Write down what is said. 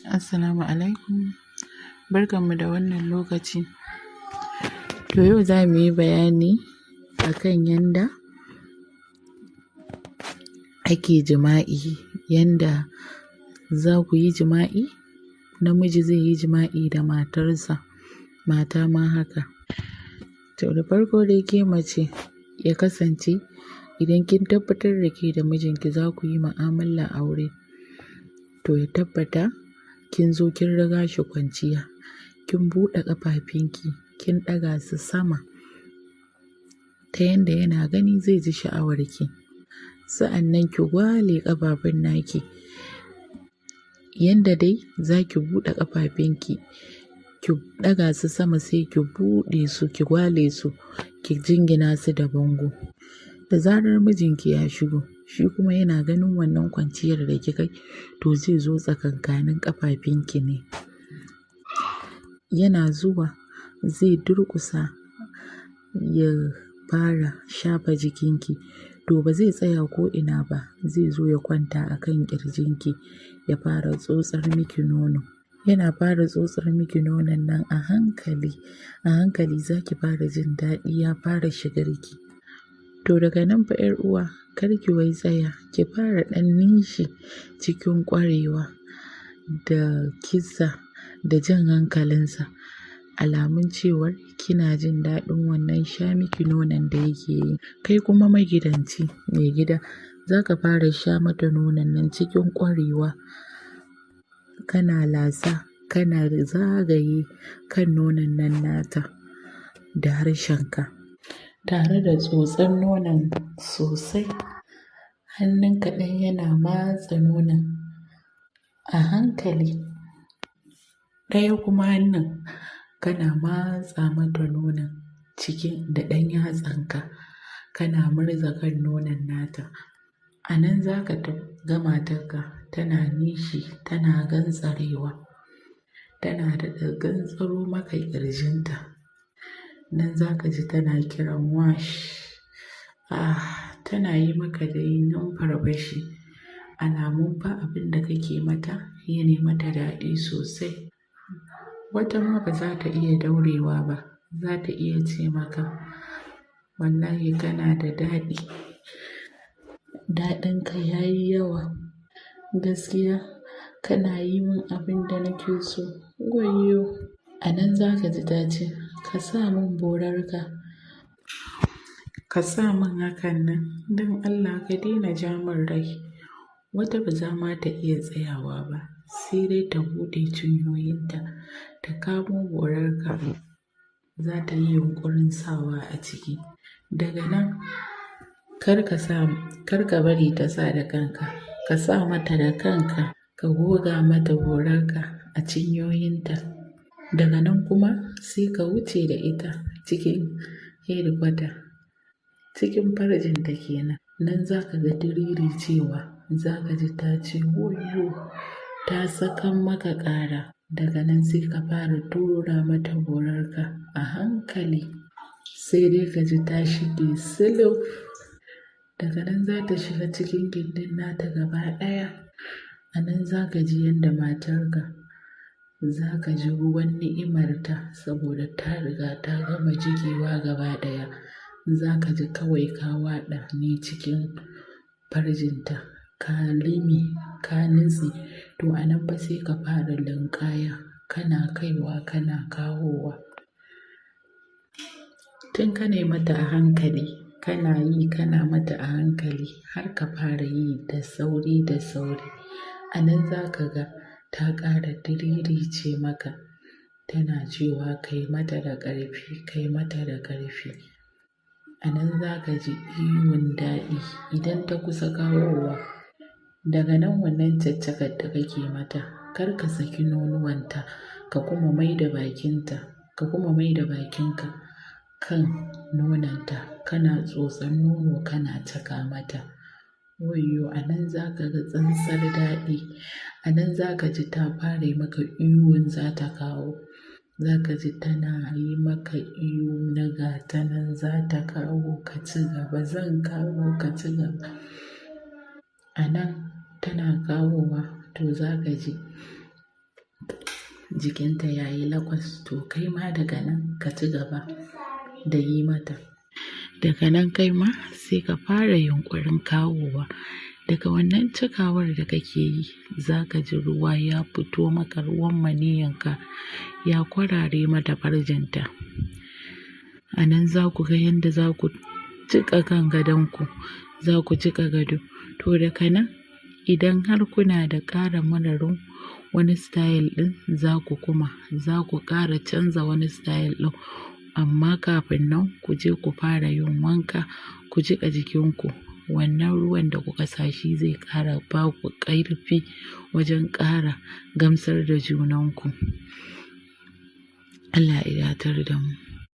Assalamu alaikum, barkanmu da wannan lokaci. To yau za mu yi bayani akan yanda ake jima'i, yanda za ku yi jima'i, namiji zai yi jima'i da matarsa, mata ma haka. To da farko dai ke mace ya kasance idan kin tabbatar da ke da mijinki za ku yi mu'amalar aure, to ya tabbata kin zo kin riga shi kwanciya, kin buɗe ƙafafunki, kin ɗaga su sama ta yanda yana gani zai ji sha'awarki. Sa'annan ki gwale ƙafafun naki, yanda dai za ki buɗe ƙafafunki, ki ɗaga su sama sai ki buɗe su ki gwale su, ki jingina su da bango. Da zarar mijinki ya shigo, shi kuma yana ganin wannan kwanciyar da kika yi, to zai zo tsakankanin ƙafafunki ne, yana zuwa zai durƙusa ya fara shafa jikinki, to ba zai tsaya ko'ina ba, zai zo ya kwanta akan ƙirjinki ya fara tsotsar miki nono. Yana fara tsotsar miki nonon nan a hankali, a hankali za ki fara jin daɗi ya fara shigarki. To daga nan fa ‘yar uwa kar ki wai tsaya, ki fara ɗan nishi cikin ƙwarewa da kisa da jan hankalinsa, alamun cewar kina jin daɗin wannan sha miki nonon da yake yi. Kai kuma magidanci maigida za ka fara sha mata nonon nan cikin ƙwarewa, kana lasa, kana zagaye kan nonon nan nata da harshenka, tare da tsotsar nonon sosai, hannunka ɗaya yana matse nonon a hankali, ɗaya kuma hannun kana matsa mata nonon cikin da ɗan yatsanka, kana murza kan nonon nata. A nan za ka ga matarka tana nishi tana gantsarewa, tana daɗa gantsaro maka ƙirjinta, nan za ka ji tana kiran wash, ah tana yi maka dai numfarfashi, alamun fa abin da kake mata yanai mata daɗi sosai. Wata ma ba za ta iya daurewa ba, za ta iya ce maka wallahi kana da daɗi, daɗinka ya yi yawa, gaskiya kana yi min abin da nake so, wayyo! A nan za ka ji ta ce ka sa mun borarka, ka sa mun hakan nan don Allah ka daina ja mun rai. Wata ba za ma ta iya tsayawa ba, sai dai ta buɗe cinyoyinta ta kamo gorarka, za ta yi yunƙurin sawa a ciki. Daga nan kar ka sa, kar ka bari ta sa da kanka, ka sa mata da kanka, ka goga mata gorarka a cinyoyinta. Daga nan kuma sai ka wuce da ita cikin hedikwata, cikin farjinta kenan. Nan za ka ga diriricewa, za ka ji ta ce wayyo! Ta sakan maka ƙara. Daga nan sai ka fara tura mata gorarka a hankali, sai dai ka ji ta shige suluf. Daga nan za ta shiga cikin gindin nata gaba ɗaya. A nan za ka ji yanda matarka, za ka ji ruwan ni'imarta saboda ta riga ta gama jigewa gaba ɗaya. Za ka ji kawai ka waɗa ne cikin farjinta, ka limi, ka nutse. To a nan fa sai ka fara linƙaya, kana kaiwa kana kawowa. Tun ka nai mata a hankali, kana yi kana mata a hankali har ka fara yi da sauri da sauri. A nan za ka ga ta ƙara diririce maka, tana cewa kai mata da ƙarfi, kai mata da ƙarfi. A nan za ka ji ihun daɗi idan ta kusa kawowa. Daga nan wannan caccakar da kake mata, kar ka saki nonuwanta, ka kuma mai da bakinta, ka kuma mai da bakinka kan nononta, kana tsotson nono kana caka mata. Wayyo! A nan za ka ga tsantsar daɗi. A nan za ka ji ta fara yi maka ihun za ta kawo. Za ka ji tana yi maka ihu na gata nan za ta kawo ka ci gaba, zan kawo ka ci gaba. A nan tana kawowa to za ka ji. jikinta ya yi laƙwas, to kai ma daga nan ka ci gaba da yi mata. Daga nan kai ma sai ka fara yunƙurin kawowa. Daga wannan cikawar da kake yi, za ka ji ruwa ya fito maka, ruwan maniyinka ya kwarare mata farjinta. A nan za ku ga yanda za ku jiƙa kan gadonku, za ku jiƙa gado. To daga nan idan har kuna da ƙara mararin wani style ɗin, za ku kuma, za ku ƙara canza wani style ɗin. Amma kafin nan ku je ku fara yin wanka, ku jiƙa jikinku. Wannan ruwan da kuka sa shi zai ƙara ba ku ƙarfi wajen ƙara gamsar da junanku. Allah ya datar da mu.